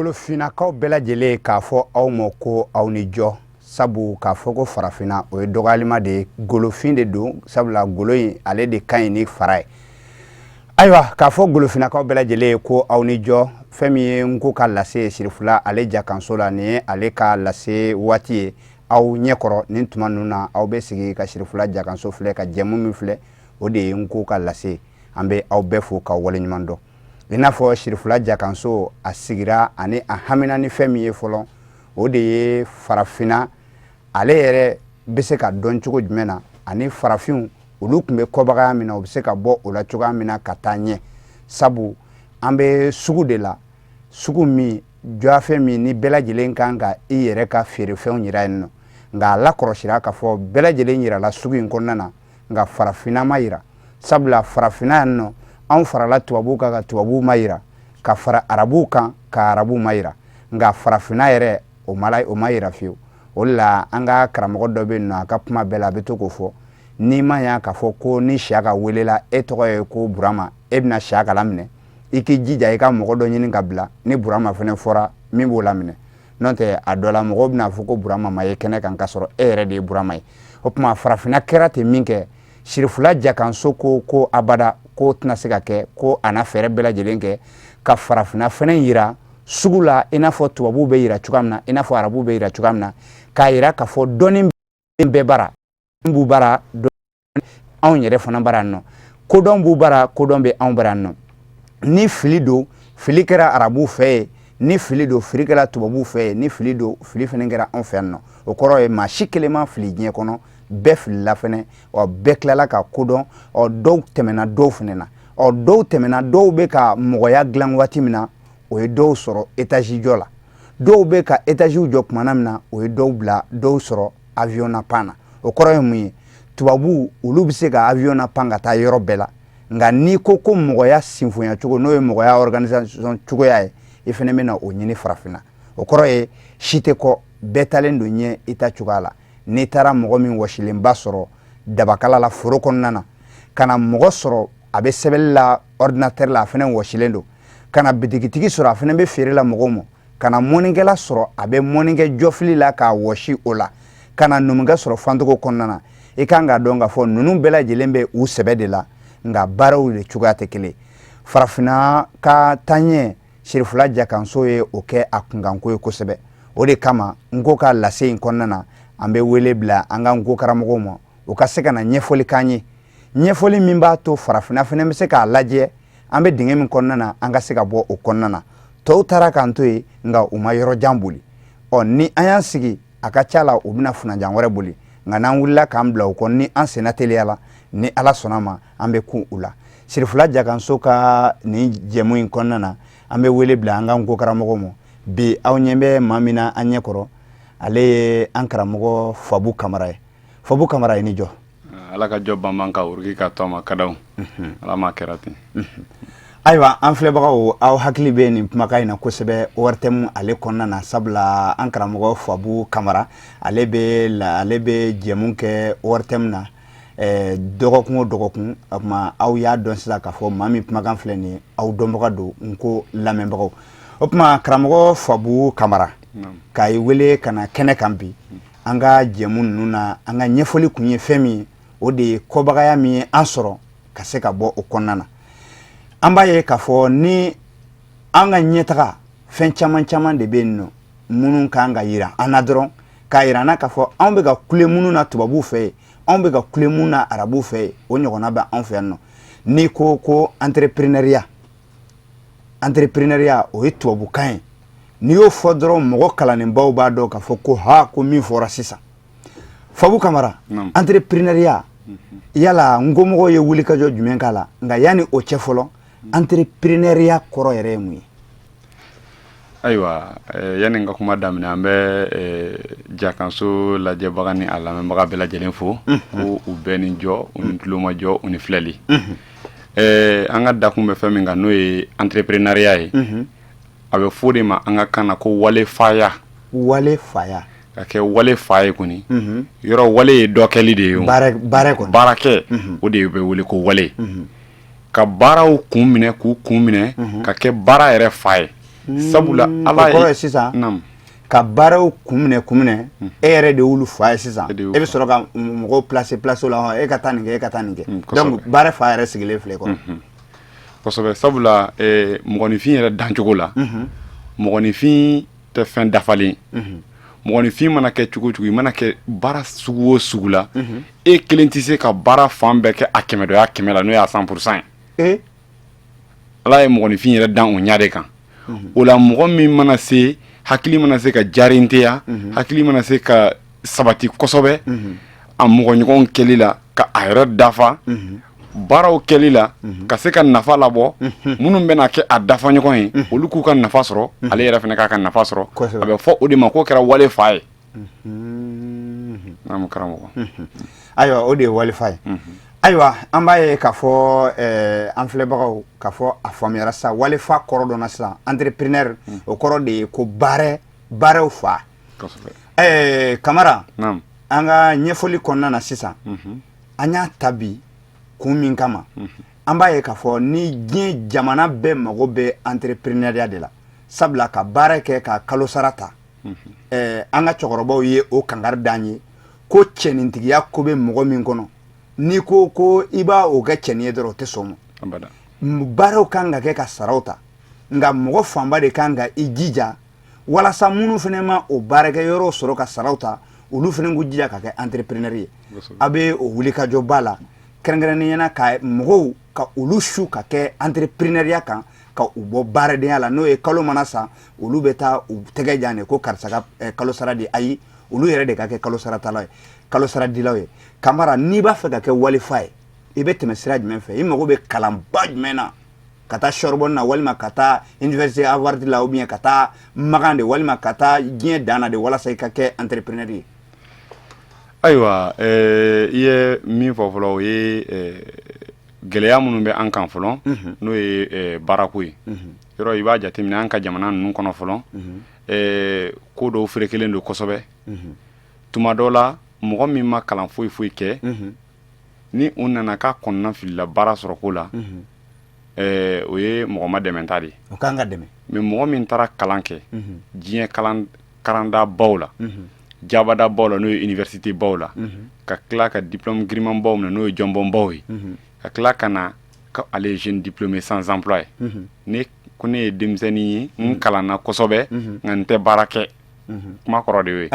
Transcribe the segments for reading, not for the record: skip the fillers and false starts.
Golofinnakaw bɛɛ lajɛlen, k'a fɔ aw ma ko aw ni jɔ, sabu k'a fɔ ko farafinna, o ye dɔgɔyalima de ye. Golofin de don, sabula golo in, ale de ka ɲi ni fara ye. Ayiwa, k'a fɔ golofinnakaw bɛɛ lajɛlen ye ko aw ni jɔ. Fɛn min ye n ko ka lase Sirifula ale jakanso la, nin ye ale ka lase waati ye aw ɲɛkɔrɔ. Nin tuma ninnu na, aw bɛ sigi ka Sirifula jakanso filɛ, ka jɛmu min filɛ, o de ye n ko ka lase. An bɛ aw bɛɛ fo k'aw waleɲuman dɔn. I n'a fɔ Sirifula jakanso a sigira ani a hamina ni fɛn min ye fɔlɔ, o de ye farafinna ale yɛrɛ bɛ se ka dɔn cogo jumɛn na, ani farafinw olu tun bɛ kɔbagaya min na, u bɛ se ka bɔ o la cogoya min na ka taa ɲɛ. Sabu an bɛ sugu de la, sugu min jɔfɛn min ni bɛɛ lajɛlen kan ka i yɛrɛ ka feerefɛnw yira yen nɔ. Nka a lakɔlɔsira k'a fɔ bɛɛ lajɛlen yirala sugu in kɔnɔna na, nka farafinna ma yira. Sabula farafinna yan nɔ, anw farala tubabuw kan ka tubabuw ma yira, ka fara arabuw kan ka arabuw ma yira, nka farafinna yɛrɛ, o ma yira fiyewu. O de la, an ka karamɔgɔ dɔ bɛ yen nɔ, a ka kuma bɛɛ la, a bɛ to k'o fɔ: n'i ma ɲa k'a fɔ ko ni Siyaka welela, e tɔgɔ ye ko Burama, e bɛna Siyaka laminɛ, i k'i jija i ka mɔgɔ dɔ ɲini ka bila ni Burama fana fɔra min b'o laminɛ. N'o tɛ, a dɔ la, mɔgɔw bɛna fɔ ko Burama ma ye kɛnɛ kan, k'a sɔrɔ e yɛrɛ de ye Burama ye. O tuma, farafinna kɛra ten min kɛ, Sirifula jakanso ko ko abada, ko tɛna se ka kɛ, ko a na fɛɛrɛ bɛɛ lajɛlen kɛ ka farafinna fɛnɛ yira sugu la, i n'a fɔ tubabuw bɛ yira cogoya min na, i n'a fɔ arabuw bɛ yira cogoya min na, k'a yira k'a fɔ dɔnni bɛɛ bara b'u bara, anw yɛrɛ fana bara nɔ, kodɔn b'u bara, kodɔn bɛ anw bara nɔ. Ni fili don, fili kɛra arabuw fɛ yen. Ni fili don, fili kɛra tubabuw fɛ yen. Ni fili don, fili fana kɛra anw fɛ yan nɔ. O kɔrɔ ye, maa si kelen ma fili diɲɛ kɔnɔ, bɛɛ filila fɛnɛ. Ɔ, bɛɛ tilala ka kodɔn. Ɔ, dɔw tɛmɛna dɔw fɛnɛ na. Ɔ, dɔw tɛmɛna, dɔw bɛ ka mɔgɔya dilan waati min na, o ye dɔw sɔrɔ étage jɔ la. Dɔw bɛ ka étage jɔ kumana min na, o ye dɔw bila, dɔw sɔrɔ avion na pan na. O kɔrɔ ye mun ye? Tubabuw, olu bɛ se ka avion na pan ka taa yɔrɔ bɛɛ la, nka n'i ko ko mɔgɔya sinfonya cogo, n'o ye mɔgɔya organisation cogoya ye, i fɛnɛ bɛ na o ɲini farafinna. O kɔrɔ ye, si tɛ kɔ, bɛɛ talen don ɲɛ i ta cogoya la. N'i taara mɔgɔ min wɔsilenba sɔrɔ dabakala la foro kɔnɔna na, ka na mɔgɔ sɔrɔ a bɛ sɛbɛnni la ordinateur la, a fɛnɛ wɔsilen don, ka na bitigitigi sɔrɔ, a fɛnɛ bɛ feere la mɔgɔw ma, ka na mɔnikɛla sɔrɔ, a bɛ mɔnikɛ jɔfili la k'a wɔsi o la, ka na numukɛ sɔrɔ fantogo kɔnɔna na, i kan k'a dɔn k'a fɔ ninnu bɛɛ lajɛlen bɛ u sɛbɛ de la, nka baaraw de cogoya tɛ kelen. Farafinna ka taaɲɛ, Sirifula jakanso ye o kɛ a kunkanko ye kosɛbɛ. O de kama, n ko ka lase in kɔnɔna na, an bɛ wele bila an ka nko karamɔgɔw ma, u ka se ka na ɲɛfɔli k'an ye, ɲɛfɔli min b'a to farafinna fana bɛ se k'a lajɛ an bɛ dingɛ min kɔnɔna na, an ka se ka bɔ o kɔnɔna na. Tɔw taara k'an to yen, nka u ma yɔrɔ jan boli. Ɔ, ni an y'an sigi, a ka ca la, u bɛna funanjan wɛrɛ boli. Nka n'an wulila k'an bila u kɔ, ni an senna teliya la, ni Ala sɔnna ma, an bɛ kun u la. Sirifula jakanso ka nin jɛmu in kɔnɔna na, an bɛ wele bila an ka nko karamɔgɔw ma. Bi, aw ɲɛ bɛ maa min na an ɲɛ kɔrɔ, ale ye an karamɔgɔ Fabu Kamara ye. Fabu Kamara, ye ni jɔ. Ala ka jɔ banban ka wuruki ka tɔ ma kadaw Ala ma kɛra ten. Ayiwa, an filɛbagaw, aw hakili bɛ nin kumakan in na kosɛbɛ ORTM ale kɔnɔna na, sabula an karamɔgɔ Fabu Kamara, ale bɛ jɛmu kɛ ORTM na dɔgɔkun o dɔgɔkun. O tuma, aw y'a dɔn sisan k'a fɔ maa min kumakan filɛ nin ye, aw dɔnbaga don, n ko lamɛnbagaw. O tuma, karamɔgɔ Fabu Kamara, k'a ye wele ka na kɛnɛ kan bi, an ka jɛmu ninnu na, an ka ɲɛfɔli kun ye fɛn min ye, o de ye kɔbagaya min ye an sɔrɔ, ka se ka bɔ o kɔnɔna na. An b'a ye k'a fɔ ni an ka ɲɛtaga, fɛn caman caman de bɛ yen nɔ minnu kan ka yira an na dɔrɔn, k'a yira an na k'a fɔ anw bɛ ka kule minnu na tubabuw fɛ yen, anw bɛ ka kule minnu na arabuw fɛ yen, o ɲɔgɔnna bɛ anw fɛ yan nɔ. N'i ko ko entrepreneuriat, entrepreneuriat, o ye tubabukan ye. N'i y'o fɔ dɔrɔn, mɔgɔ kalannenbaw b'a dɔn k'a fɔ ko ha, ko min fɔra sisan. Fabu Kamara, entrepreneuriat, yala n komɔgɔw ye wulikajɔ jumɛn k'a la? Nka yanni o cɛ fɔlɔ, entrepreneuriat kɔrɔ yɛrɛ ye mun ye? Ayiwa, yanni n ka kuma daminɛ, an bɛ jakanso lajɛbaga ni a lamɛnbaga bɛɛ lajɛlen fo, ko u bɛɛ ni jɔ, u ni tulomajɔ, u ni filɛli. An ka dakun bɛ fɛn min kan, n'o ye entrepreneuriat ye, a bɛ fɔ de ma an ka kan na ko wale faya. Wale faya. Ka kɛ wale fa ye kɔni, yɔrɔ wale ye dɔ kɛli de ye. O baara kɔni. Baarakɛ, o de bɛ wele ko wale, ka baaraw kun minɛ, k'u kun minɛ ka kɛ baara yɛrɛ fa ye. Sabula ala ye, o kɔrɔ ye sisan ka baaraw kun minɛ kun minɛ, e yɛrɛ de y'olu fa ye sisan. E bɛ sɔrɔ ka mɔgɔw placer place la, e ka taa nin kɛ, e ka taa nin kɛ. Donc baara fa yɛrɛ sigilen filɛ kɔrɔ. Kosɛbɛ, sabula mɔgɔninfin yɛrɛ dancogo la, mɔgɔninfin tɛ fɛn dafalen. Mɔgɔninfin mana kɛ cogo cogo, i mana kɛ baara sugu o sugu la, e kelen tɛ se ka baara fan bɛɛ kɛ a kɛmɛ dɔ y'a kɛmɛ la, n'o y'a 100% ye. Ala ye mɔgɔninfin yɛrɛ dan o ɲa de kan. O la, mɔgɔ min mana se, hakili mana se ka jarinteya, hakili mana se ka sabati kosɛbɛ a mɔgɔ ɲɔgɔn kɛli la, ka a yɛrɛ dafa baaraw kɛli la, ka se ka nafa labɔ, minnu bɛna kɛ a dafa ɲɔgɔn ye, olu k'u ka nafa sɔrɔ, ale yɛrɛ fana k'a ka nafa sɔrɔ, a bɛ fɔ o de ma k'o kɛra wale fa ye. Naamu, karamɔgɔ. Ayiwa, o de ye walifa ye. Ayiwa, an b'a ye k'a fɔ an filɛbagaw, k'a fɔ a faamuyara sisan, walifa kɔrɔ dɔnna sisan. Entrepreneur, o kɔrɔ de ye ko baaraw fa. Kamara, an ka ɲɛfɔli kɔnɔna na sisan, an y'a ta bi kun min kama, an b'a ye k'a fɔ ni diɲɛ jamana bɛɛ mago bɛ entrepreneuriat de la, sabula ka baara kɛ ka kalo sara ta, an ka cɛkɔrɔbaw ye o kangari d'an ye ko cɛnintigiya ko bɛ mɔgɔ min kɔnɔ, n'i ko ko i b'a o kɛ cɛnin ye dɔrɔn, o tɛ sɔn o ma. Baaraw kan ka kɛ ka saraw ta, nka mɔgɔ fanba de kan ka i jija walasa minnu fana ma o baarakɛ yɔrɔ sɔrɔ ka saraw ta, olu fana k'u jija ka kɛ entrepreneur ye. A bɛ o wulikajɔba la, kɛrɛnkɛrɛnnenya la ka mɔgɔw ka olu su ka kɛ entrepreneuriat kan, ka u bɔ baaradenya la, n'o ye kalo mana sa, olu bɛ taa u tɛgɛ jan de ko karisa ka kalo sara di. Ayi, olu yɛrɛ de ka kɛ kalo saratalaw ye, kalo sara dilaw ye. Kamara, n'i b'a fɛ ka kɛ walifa ye, i bɛ tɛmɛ sira jumɛn fɛ? I mago bɛ kalanba jumɛn na? Ka taa Sorbonne na, walima ka taa université Harvard la, ou bien ka taa Makan de, walima ka taa diɲɛ dan na de, walasa i ka kɛ entrepreneur ye? Ayiwa, i ye min fɔ fɔlɔ, o ye gɛlɛya minnu bɛ an kan fɔlɔ, n'o ye baarako ye. Yɔrɔ i b'a jateminɛ, an ka jamana ninnu kɔnɔ fɔlɔ, ko dɔw ferekelen don kosɛbɛ. Tuma dɔ la, mɔgɔ min ma kalan foyi foyi kɛ, ni u nana k'a kɔnɔna filila baara sɔrɔ ko la, o ye mɔgɔ ma dɛmɛta de ye. O kan ka dɛmɛ. Mais mɔgɔ min taara kalan kɛ diɲɛ kalan karandabaw la, jabadabaw la, n'o ye université baw la, ka tila ka diplôme girimanbaw minɛ, n'o ye jɔnbɔnbaw ye, ka tila ka na ko ale ye jeune diplômé sans emploi ye, ne ko ne ye denmisɛnnin ye, n kalanna kosɛbɛ, nka n tɛ baara kɛ, kuma kɔrɔ de y'o ye.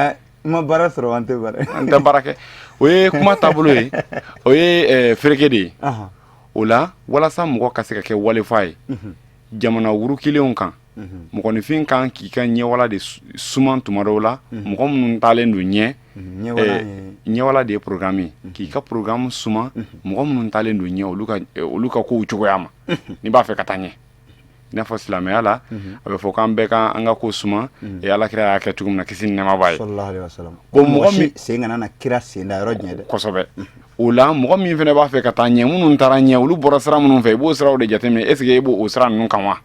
N ma baara sɔrɔ, an tɛ baara an tɛ baara kɛ, o ye kuma taabolo ye, o ye fereke de ye. O la, walasa mɔgɔ ka se ka kɛ walifa ye jamana wurukilenw kan, mɔgɔninfin kan k'i ka ɲɛwala de suman. Tuma dɔw la, mɔgɔ minnu taalen don ɲɛ, ɲɛwala de ye programme ye, k'i ka programme suman mɔgɔ minnu taalen don ɲɛ, olu ka kow cogoya ma, n'i b'a fɛ ka taa ɲɛ. I n'a fɔ silamɛya la, a bɛ fɔ k'an bɛɛ ka an ka ko suma Ala kira y'a kɛ cogo min na, kisi ni nɛɛma b'a ye. Bon, mɔgɔ min sen kana na kira sen da yɔrɔ jɛ dɛ. Kosɛbɛ. O la, mɔgɔ min fana b'a fɛ ka taa ɲɛ, minnu taara ɲɛ, olu bɔra sira minnu fɛ, i b'o siraw de jateminɛ. Est ce que e b'o sira ninnu kan wa?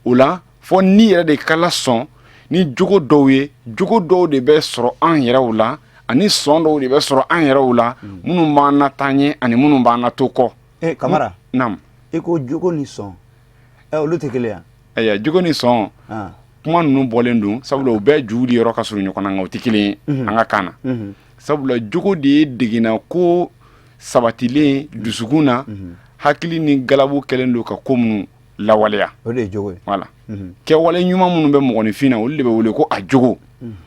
O la, fɔ ni yɛrɛ de ka sɔn ni jogo dɔw ye. Jogo dɔw de bɛ sɔrɔ an yɛrɛw la, ani sɔn dɔw de bɛ sɔrɔ an yɛrɛw la, minnu b'an na taa ɲɛ ani minnu b'an na to kɔ. Kamara. Naamu. I ko jogo ni sɔn, olu tɛ kelen yan? Ayiwa, jogo ni sɔn, kuma ninnu bɔlen don, sabula u bɛɛ ju di yɔrɔ ka surun ɲɔgɔn na, nka u tɛ kelen ye an ka kan na, sabula jogo de ye degena ko sabatilen dusukun na, hakili ni galabu kɛlen don ka ko minnu lawaleya. O de ye jogo ye. Voilà, kɛwale ɲuman minnu bɛ mɔgɔninfin na, olu de bɛ wele ko a jogo.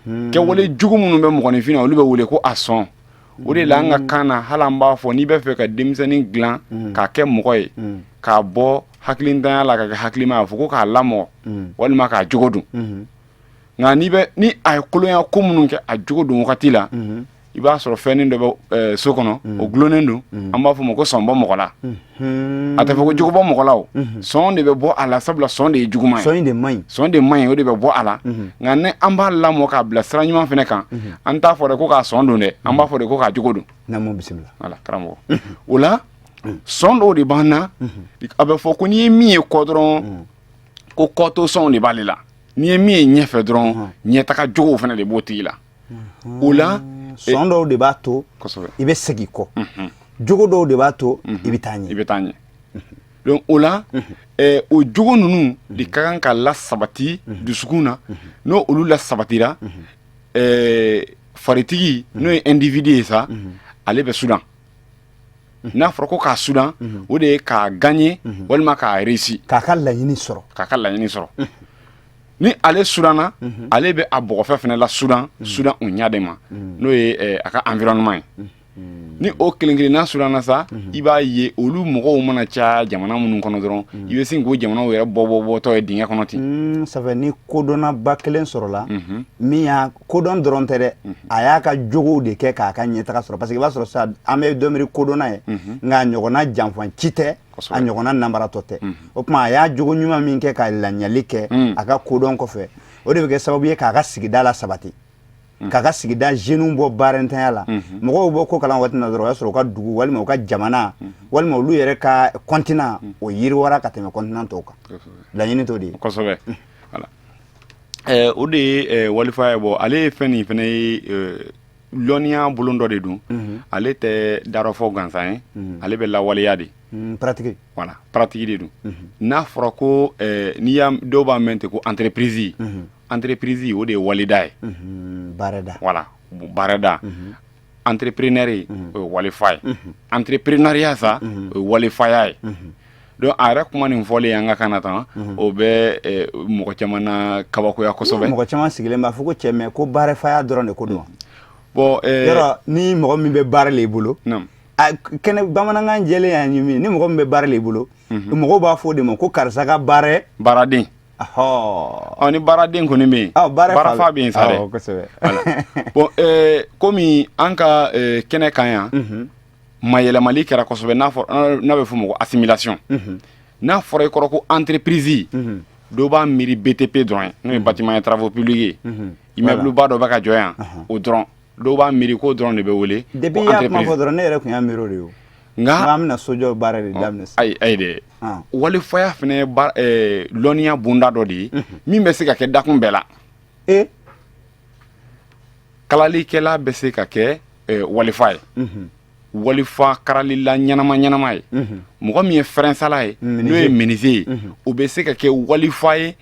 Kɛwale jugu minnu bɛ mɔgɔninfin na, olu bɛ wele ko a sɔn. O de la, an ka kan na, hali an b'a fɔ, n'i bɛ fɛ ka denmisɛnnin dilan k'a kɛ mɔgɔ ye, k'a bɔ hakilintanya la ka kɛ hakilima ye, a fɔ ko k'a lamɔ walima k'a jogo don. Nka n'i bɛ ni a ye kolonya ko minnu kɛ a jogo don wagati la, i b'a sɔrɔ fɛnnin dɔ bɛ so kɔnɔ, o dulonnen don, an b'a fɔ o ma ko sɔn bɔ mɔgɔ la. A tɛ fɔ ko jogo bɔ mɔgɔ la, o sɔn de bɛ bɔ a la, sabula sɔn de ye juguman ye. Sɔn de man ɲi. Sɔn de man ɲi, o de bɛ bɔ a la. Nka ni an b'a lamɔ k'a bila sira ɲuman fana kan, an t'a fɔ de ko k'a sɔn don dɛ, an b'a fɔ de ko k'a jogo don. Naamu, bisimila. Voilà, karamɔgɔ. O la, sɔn dɔw de b'an na, a bɛ fɔ ko n'i ye min ye kɔ dɔrɔn, ko kɔto sɔnw de b'ale la. N'i ye min ye ɲɛfɛ dɔrɔn, ɲɛtaga jogow fana de b'o tigi la. O la, sɔn dɔw de b'a to i bɛ segin kɔ, jogo dɔw de b'a to i bɛ taa ɲɛ. I bɛ taa ɲɛ. Donc o la, o jogo ninnu de ka kan ka lasabati dusukun na. N'o olu lasabatira, faritigi, n'o ye individu ye sa, ale bɛ sudan. N'a fɔra ko k'a sudan, o de ye k'a gagner walima k'a réussir. K'a ka laɲini sɔrɔ. K'a ka laɲini sɔrɔ. Ni ale sudanna, ale bɛ a bɔgɔfɛ fana la sudan sudan o ɲa de ma, n'o ye a ka environnement ye. Ni o kelen kelenna sudanna sa, i b'a ye olu mɔgɔw mana caya jamana minnu kɔnɔ dɔrɔn, i bɛ sin k'o jamanaw yɛrɛ bɔ bɔ bɔtɔ ye dingɛ kɔnɔ ten. Ça fait ni kodɔnnaba kelen sɔrɔla, min y'a kodɔn dɔrɔn tɛ dɛ, a y'a ka jogow de kɛ k'a ka ɲɛtaga sɔrɔ, parce que i b'a sɔrɔ sa, an bɛ dɔ miiri kodɔnna ye, nka a ɲɔgɔnna janfanci tɛ, a ɲɔgɔnna nanbaratɔ tɛ. O tuma a y'a jogo ɲuman min kɛ ka laɲali kɛ a ka kodɔn kɔfɛ, o de bɛ kɛ sababu ye k'a ka sigida la sabati, k'a ka sigida jeunes bɔ baarantanya la. Mɔgɔw bɔ ko kalan waati na dɔrɔn, o y'a sɔrɔ u ka dugu walima u ka jamana walima olu yɛrɛ ka continent, o yiriwara ka tɛmɛ continent tɔw kan. Laɲini t'o de ye. Kosɛbɛ, voilà, o de ye walifaya ye. Bɔ ale ye fɛn nin fana ye, lɔnniya bolon dɔ de don. Ale tɛ darɔfɔ gansan ye, ale bɛ lawaleya de. Pratique. Voilà, pratique de don. N'a fɔra ko n'i y'a dɔw b'a mɛn ten ko entreprise, entreprise, o de ye walida ye. Baarada. Voilà, baarada. Entrepreneur ye, o ye walifa ye. Entrepreneuriat sa, o ye walifaya ye. Donc a yɛrɛ kuma nin fɔlen an ka kan na tan, o bɛ mɔgɔ caman na kabakoya kosɛbɛ. Mɔgɔ caman sigilen b'a fɔ ko cɛ, mɛ ko baarafaya dɔrɔn de ko don. Bon. Yɔrɔ ni mɔgɔ min bɛ baara la i bolo, kɛnɛ bamanankan jɛlen y'a ɲimi, ni mɔgɔ min bɛ baara la i bolo, mɔgɔw b'a fɔ o de ma ko karisa ka baara. Baaraden. Ɔ, ni baaraden kɔni bɛ yen, baarafa bɛ yen sa dɛ. Kosɛbɛ. Bon, komi an ka kɛnɛ kan yan, mayɛlɛmali kɛra kosɛbɛ, n'a fɔ n'a bɛ fɔ o ma ko assimilation. N'a fɔra i kɔrɔ ko entreprise, dɔw b'a miiri BTP dɔrɔn ye, n'o ye bâtiment et travaux publics ye, immeuble ba dɔ bɛ ka jɔ yan, o dɔrɔn. Dɔw b'a miiri k'o dɔrɔn de bɛ wele. Depuis i y'a kuma fɔ dɔrɔn, ne yɛrɛ tun y'a miiri o de ye o. Nka an bɛna sojɔ baara de daminɛ sisan. Ayi, ayi dɛ, walifaya fana ye lɔnniya bonda dɔ de ye min bɛ se ka kɛ dakun bɛɛ la. Kalalikɛla bɛ se ka kɛ walifa ye, walifa karalila ɲɛnama ɲɛnama ye. Mɔgɔ min ye fɛrɛnsala ye, n'o ye menuisier ye, o bɛ se ka kɛ walifa ye,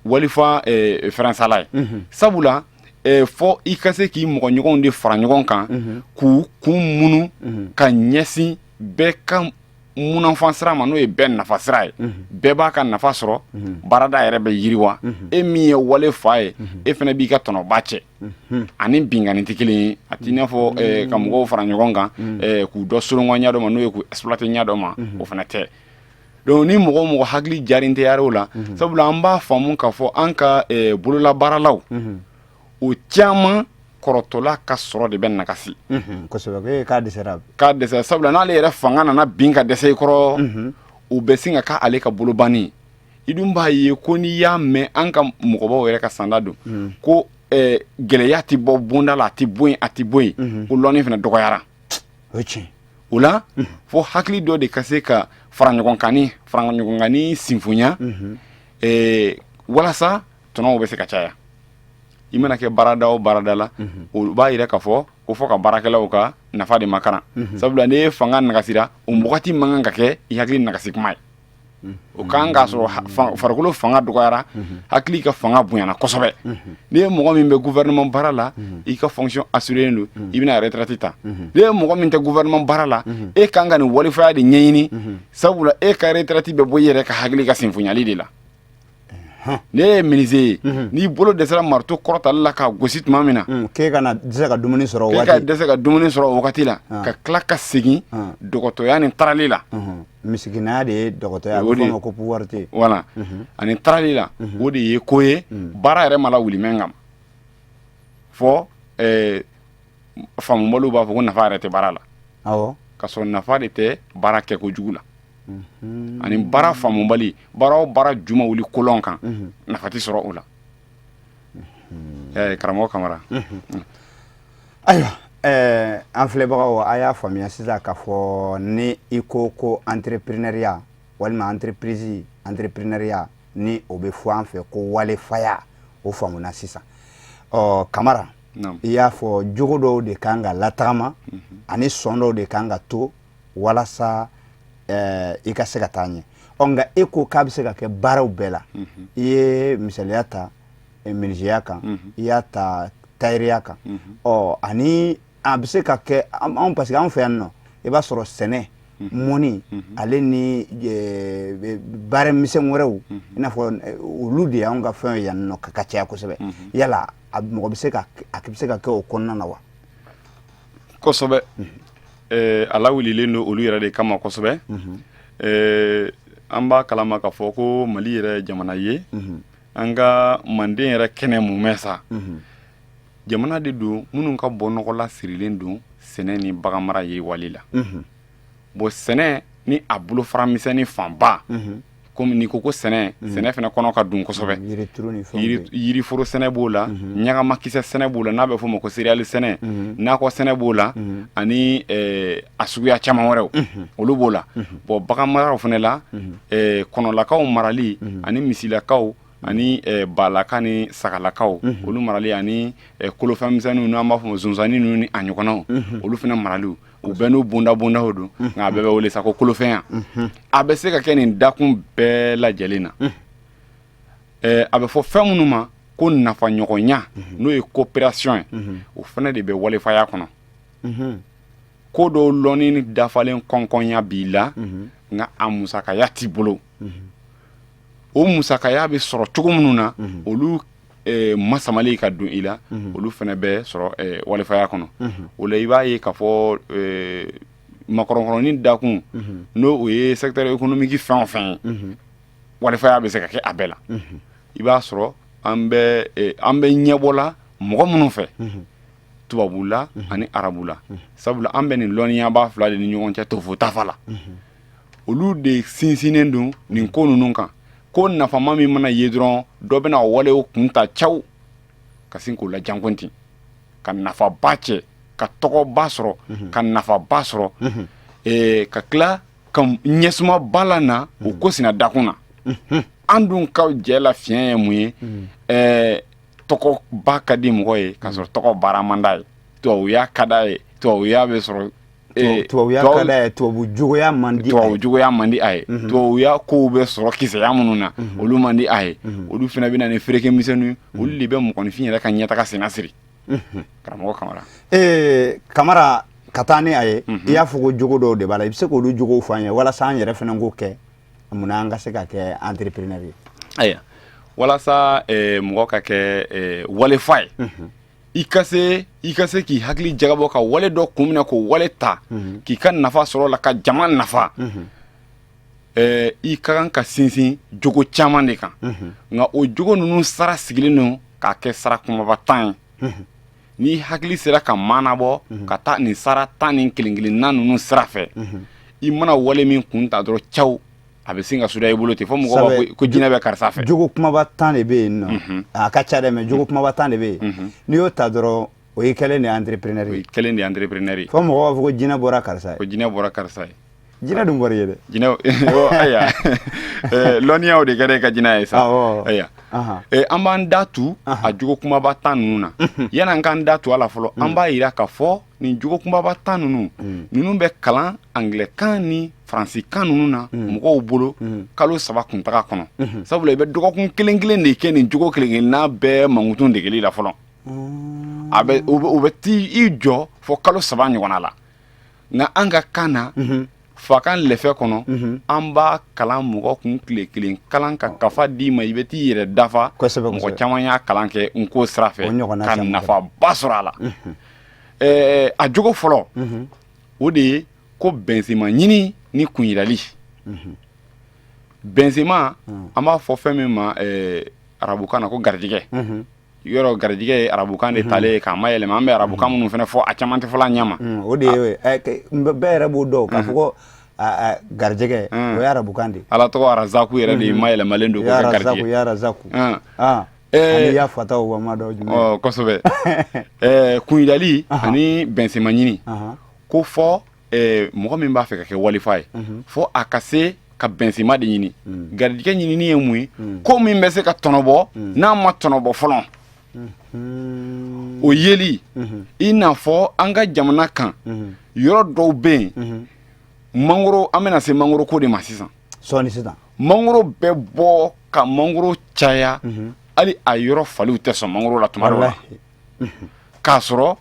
walifa fɛrɛnsala ye. Sabula fɔ i ka se k'i mɔgɔ ɲɔgɔnw de fara ɲɔgɔn kan k'u kun munu ka ɲɛsin bɛɛ ka munafan sira ma, n'o ye bɛɛ nafa sira ye. Bɛɛ b'a ka nafa sɔrɔ, baarada yɛrɛ bɛ yiriwa. E min ye wale fa ye, e fana b'i ka tɔnɔba cɛ. Ani binkanni tɛ kelen ye. A t'i n'a fɔ ka mɔgɔw fara ɲɔgɔn kan k'u dɔ soronga ɲɛ dɔ ma, n'o ye k'u exploiter ɲɛ dɔ ma, o fana tɛ. Donc ni mɔgɔ mɔgɔ hakili jaren tɛ o la, sabula an b'a faamu k'a fɔ an ka bololabaaralaw, o caman kɔrɔtɔla ka sɔrɔ de bɛ nagasi. Kosɛbɛ, k'a dɛsɛra. K'a dɛsɛ, sabula n'ale yɛrɛ fanga nana bin ka dɛsɛ i kɔrɔ, o bɛ sin ka k'ale ka bolobanni. I dun b'a ye ko n'i y'a mɛn an ka mɔgɔbaw yɛrɛ ka sanda don ko gɛlɛya tɛ bɔ bonda la, a tɛ bɔ yen, a tɛ bɔ yen, ko lɔnni fana dɔgɔyara. O ye tiɲɛ. O la, fo hakili dɔ de ka se ka fara ɲɔgɔn kan ni fara ɲɔgɔn kan ni sinfonya, walasa tɔnɔw bɛ se ka caya. I mana kɛ baarada o baarada la, o b'a yira k'a fɔ ko fo ka baarakɛlaw ka nafa de makaran. Sabula n'i ye fanga nagasira, o wagati man kan ka kɛ i hakili nagasi kuma ye. O kan k'a sɔrɔ farikolo fanga dɔgɔyara, hakili ka fanga bonyana kosɛbɛ. N'i ye mɔgɔ min bɛ gouvernement baara la, i ka fonction assurée don, i bɛna retraite ta. N'i ye mɔgɔ min tɛ gouvernement baara la, e kan ka nin walifaya de ɲɛɲini, sabula e ka retraite bɛ bɔ i yɛrɛ ka hakili ka sinfonyali de la. Ne ye menuisier ye, n'i bolo dɛsɛra marteau kɔrɔtali la k'a gosi tuma min na, k'e kana dɛsɛ ka dumuni sɔrɔ o waati, k'e ka dɛsɛ ka dumuni sɔrɔ o wagati la, ka tila ka segin dɔgɔtɔya ni tarali la. Misikinaya de ye dɔgɔtɔya, a bɛ fɔ o ma ko pauvreté. Voilà, ani tarali la, o de ye ko ye baara yɛrɛ ma lawuli mɛn kama. Fɔ faamubaliw b'a fɔ ko nafa yɛrɛ tɛ baara la. Awɔ. Ka sɔrɔ nafa de tɛ baara kɛ kojugu la. Ani baara faamubali, baara o baara ju ma wuli kolɔn kan, nafa tɛ sɔrɔ o la. Karamɔgɔ Kamara. Ayiwa, an filɛbagaw, a y'a faamuya sisan k'a fɔ ni i ko ko entrepreneuriat walima entreprise, entrepreneuriat ni o bɛ fɔ an fɛ ko walefaya, o faamuna sisan. Ɔ Kamara, i y'a fɔ jogo dɔw de kan ka latagama ani sɔn dɔw de kan ka to walasa i ka se ka taa ɲɛ. Ɔ, nka e ko k'a bɛ se ka kɛ baaraw bɛɛ la. I ye misaliya ta menuisier kan, i y'a ta tayɛriya kan. Ɔ, ani a bɛ se ka kɛ anw, parce que anw fɛ yan nɔ, i b'a sɔrɔ sɛnɛ, mɔni, ale ni baara misɛn wɛrɛw, i n'a fɔ olu de y'anw ka fɛnw ye yan nɔ ka caya kosɛbɛ. Yala a mɔgɔ bɛ se ka, a bɛ se ka kɛ o kɔnɔna na wa? Kosɛbɛ. A lawulilen don olu yɛrɛ de kama kosɛbɛ. An b'a kalama k'a fɔ ko Mali yɛrɛ ye jamana ye, an ka manden yɛrɛ kɛnɛ mumɛ sa, jamana de don minnu ka bɔ nɔgɔla sirilen don sɛnɛ ni baganmara yiriwali la. Bon, sɛnɛ ni a bolofara misɛnnin fanba, komi n'i ko ko sɛnɛ, sɛnɛ fana kɔnɔ ka dun kosɛbɛ. Yiriforo sɛnɛ b'o la, ɲagamakisɛ sɛnɛ b'o la, n'a bɛ f'o ma ko céréale sɛnɛ, nakɔ sɛnɛ b'o la, ani a suguya caman wɛrɛw, olu b'o la. Bon, baganmaraw fana la, kɔnɔlakaw marali ani misilakaw ani balaka ni sagalakaw, olu marali, ani kolofɛn misɛnninw n'an b'a fɔ ma sonsannin ninnu ni a ɲɔgɔnnaw, olu fana marali, u bɛɛ n'u bonda bondaw don, nka a bɛɛ bɛ wele sa ko kolofɛnya. A bɛ se ka kɛ nin dakun bɛɛ lajɛlen na. A bɛ fɔ fɛn minnu ma ko nafaɲɔgɔnya, n'o ye coopération ye, o fana de bɛ walifaya kɔnɔ. Ko dɔw lɔnni ni dafalen kɔnkɔnya b'i la, nka a musakaya t'i bolo. O musakaya bɛ sɔrɔ cogo minnu na, olu masamali ka don i la, olu fana bɛ sɔrɔ walifaya kɔnɔ. O la, i b'a ye k'a fɔ makɔrɔkɔrɔnin dakun, n'o o ye secteur économique fɛn o fɛn ye, walifaya bɛ se ka kɛ a bɛɛ la. I b'a sɔrɔ an bɛ ɲɛbɔla mɔgɔ minnu fɛ, tubabula ani arabula, sabula an bɛ nin lɔnniyaba fila de ni ɲɔgɔn cɛ tofo tafa la, olu de sinsinnen don nin ko ninnu kan. Ko nafama min mana ye dɔrɔn, dɔ bɛna walew kun ta caw ka sin k'o lajanko ten, ka nafaba cɛ, ka tɔgɔba sɔrɔ, ka nafaba sɔrɔ, ka tila ka ɲɛsumaba la na o ko sina dakun na. An dun ka jɛ la fiɲɛ ye mun ye? Tɔgɔba ka di mɔgɔ ye k'a sɔrɔ tɔgɔ baara man d'a ye. Tubabuya ka d'a ye, tubabuya bɛ sɔrɔ. Tubabuya ka d'a ye, tubabu juguya man di. Tubabu juguya man di a ye. Tubabuya kow bɛ sɔrɔ kisɛya minnu na, olu man di a ye. Olu fana bɛ na ni fereke misɛnninw, olu de bɛ mɔgɔninfin yɛrɛ ka ɲɛtaga senna siri. Karamɔgɔ Kamara. Ee Kamara, ka taa ni a ye, i y'a fɔ ko jogo dɔw de b'a la. I bɛ se k'olu jogow fɔ an ye walasa an yɛrɛ fana k'o kɛ? Munna an ka se ka kɛ entrepreneur ye? Ayiwa, walasa mɔgɔ ka kɛ walefa ye, i ka se k'i hakili jagabɔ ka wale dɔ kun minɛ, k'o wale ta, k'i ka nafa sɔrɔ la, ka jama nafa, i ka kan ka sinsin jogo caman de kan. Nka o jogo ninnu sara sigilen don k'a kɛ sara kunbaba 10 ye. N'i hakili sera ka maanabɔ ka taa nin sara 10 ni kelen kelenna ninnu sira fɛ, i mana wale min kun ta dɔrɔn, caw, a bɛ sin ka suda i bolo ten fo mɔgɔw b'a fɔ ko jinɛ bɛ karisa fɛ. Jogo kumaba 10 de bɛ yen nɔ. A ka ca dɛ, mais jogo kumaba 10 de bɛ yen. N'i y'o ta dɔrɔn, o y'i kɛlen de ye entrepreneur ye. O y'i kɛlen de ye entrepreneur ye. Fo mɔgɔw b'a fɔ ko jinɛ bɔra karisa ye. Ko jinɛ bɔra karisa ye. Jinɛ dun bɔra i ye dɛ. Jinɛ, ayiwa, lɔnniyaw de kɛra e ka jinɛ ye sa. Ayiwa, an b'an da tu a jogo kumaba 10 ninnu na. Yanni an k'an da tu a la fɔlɔ, an b'a yira k'a fɔ nin jogo kumaba 10 ninnu bɛ kalan angilɛkan ni faransikan ninnu na mɔgɔw bolo kalo 3 kuntaga kɔnɔ, sabula i bɛ dɔgɔkun kelen kelen de kɛ nin jogo kelen kelenna bɛɛ mankutu degeli la fɔlɔ. A bɛ o bɛ t'i jɔ fɔ kalo 3 ɲɔgɔnna la. Nka an ka kan na, fakan lɛfɛ kɔnɔ, an b'a kalan mɔgɔ kun tile kelen kalan ka kafa d'i ma, i bɛ t'i yɛrɛ dafa. Mɔgɔ caman y'a kalan kɛ n ko sira fɛ ka nafaba sɔrɔ a la. A jogo fɔlɔ, o de ye ko bɛnsenma ɲini ni kunyirali. Bɛnsenma, an b'a fɔ fɛn min ma arabukan na ko garijɛgɛ. Yɔrɔ garijɛgɛ ye arabukan de talen ye k'a ma yɛlɛma. An bɛ arabukan minnu fana fɔ, a caman tɛ fɔla ɲɛ ma. O de ye bɛɛ yɛrɛ b'o dɔn k'a fɔ ko garijɛgɛ, o ye arabukan de ye. Ala tɔgɔ Arazaku yɛrɛ de ma yɛlɛmalen don k'o kɛ garijɛgɛ. Ya Arazaku, ani ya fataw wa ma dɔw jumɛn. Kosɛbɛ. Kunyirali ani bɛnsenma ɲini, ko fɔ mɔgɔ min b'a fɛ ka kɛ walifa ye, fo a ka se ka bɛnsenma de ɲini. Garijɛgɛ ɲinini ye mun ye? Ko min bɛ se ka tɔnɔbɔ n'a ma tɔnɔbɔ fɔlɔ, o yeli. I n'a fɔ an ka jamana kan, yɔrɔ dɔw bɛ yen. Mangoro, an bɛna se mangoro ko de ma sisan. Sɔɔni sisan. Mangoro bɛ bɔ ka mangoro caya, hali a yɔrɔ faliw tɛ sɔn mangoro la tuma dɔw la, k'a sɔrɔ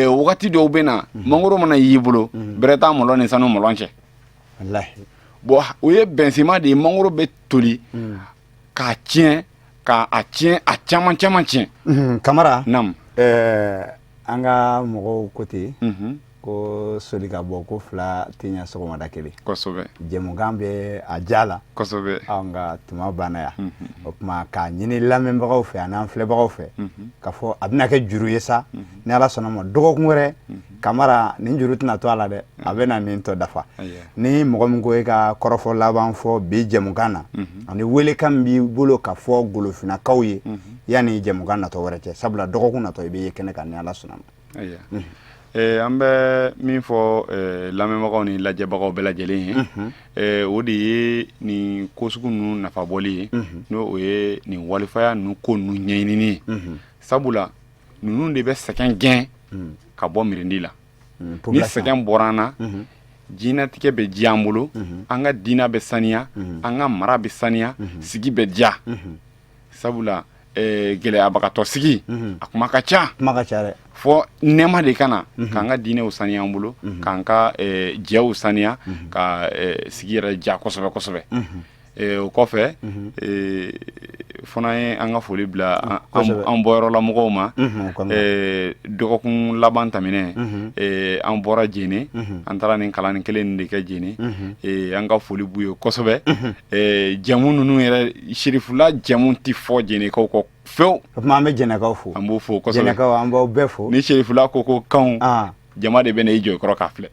wagati dɔw bɛ na, mangoro mana y'i bolo, bɛrɛ t'a mɔlɔ ni sanu mɔlɔ cɛ. Bon, o ye bɛnsenma de ye. Mangoro bɛ toli k'a tiɲɛ, k'a tiɲɛ, a caman caman tiɲɛ. Kamara. Naamu. An ka mɔgɔw ko ten ko soli ka bɔ ko fila tɛ ɲɛ sɔgɔmada kelen. Jɛmukan bɛ a ja la. Nka tuma banna yan. O tuma k'a ɲini lamɛnbagaw fɛ ani an filɛbagaw fɛ k'a fɔ a bɛna kɛ juru ye sa, ni Ala sɔnna ma, dɔgɔkun wɛrɛ, Kamara, nin juru tɛna to a la dɛ, a bɛ na nin tɔ dafa. Ni mɔgɔ min ko e ka kɔrɔfɔ laban fɔ bi jɛmukan na, ani welekan min b'i bolo ka fɔ golofinnakaw ye yanni jɛmukan natɔ wɛrɛ cɛ, sabula dɔgɔkun natɔ i bɛ ye kɛnɛ kan ni Ala sɔnna ma. An bɛ min fɔ lamɛnbagaw ni lajɛbagaw bɛɛ lajɛlen ye, o de ye nin ko sugu ninnu nafabɔli ye, n'o o ye nin walifaya ninnu ko ninnu ɲɛɲinini ye, sabula ninnu de bɛ sɛgɛn gɛn ka bɔ mirindi la. Ni sɛgɛn bɔra an na, diɲɛnatigɛ bɛ diya an bolo, an ka diinɛ bɛ saniya, an ka mara bɛ saniya, sigi bɛ diya, sabula gɛlɛyabagatɔ sigi, a kuma ka ca. Kuma ka ca dɛ. Fɔ nɛɛma de ka na k'an ka diinɛw saniya an bolo, k'an ka jɛw saniya, ka sigi yɛrɛ diya kosɛbɛ kosɛbɛ. O kɔfɛ fana ye an ka foli bila an bɔyɔrɔla mɔgɔw ma. Dɔgɔkun laban tɛmɛnen, an bɔra Jene, an taara nin kalan kelen de kɛ Jene. An ka foli b'u ye kosɛbɛ. Jamu ninnu yɛrɛ, Serifula jamu tɛ fɔ Jenekaw kɔ fewu. O tuma an bɛ Jɛnɛkaw fo. An b'u fo kosɛbɛ. Jɛnɛkaw, an b'aw bɛɛ fo. Ni Serifula ko kan, jama de bɛ na i jɔ i kɔrɔ k'a filɛ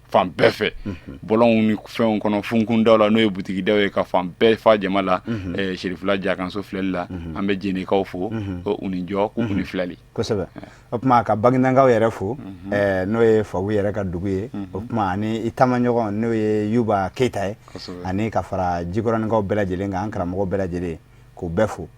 fan bɛɛ fɛ, bɔlɔnw ni fɛnw kɔnɔ, funkundaw la, n'o ye butigidaw ye, ka fan bɛɛ fa jama la Serifula jakanso filɛli la. An bɛ Jenekaw fo ko u ni jɔ, k'u ni filɛli. Kosɛbɛ. O tuma ka Bagindankaw yɛrɛ fo, n'o ye Fabu yɛrɛ ka dugu ye. O tuma ani i taamaɲɔgɔn, n'o ye Yuba Keyita ye, ani ka fara Jikɔrɔnikaw bɛɛ lajɛlen kan, an karamɔgɔ bɛɛ lajɛlen, k'u bɛɛ fo.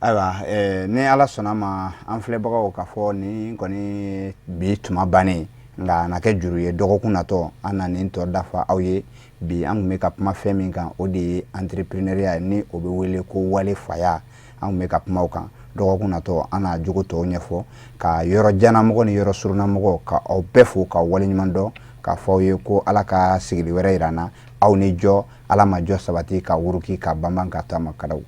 Ayiwa, ni Ala sɔnna ma, an filɛbagaw, ka fɔ nin kɔni bi tuma bannen, nka a na kɛ juru ye, dɔgɔkun natɔ an na nin tɔ dafa aw ye. Bi an tun bɛ ka kuma fɛn min kan, o de ye entrepreneuriat, ni o bɛ wele ko wale faya. An tun bɛ ka kuma o kan. Dɔgɔkun natɔ an na jogo tɔw ɲɛfɔ ka yɔrɔ jannamɔgɔ ni yɔrɔ surunnamɔgɔ, ka aw bɛɛ fo ka waleɲuman dɔn, k'a fɔ aw ye ko Ala ka sigili wɛrɛ yira an na. Aw ni jɔ, Ala ma jɔ sabati ka wuruki ka banban ka to a ma kadaw.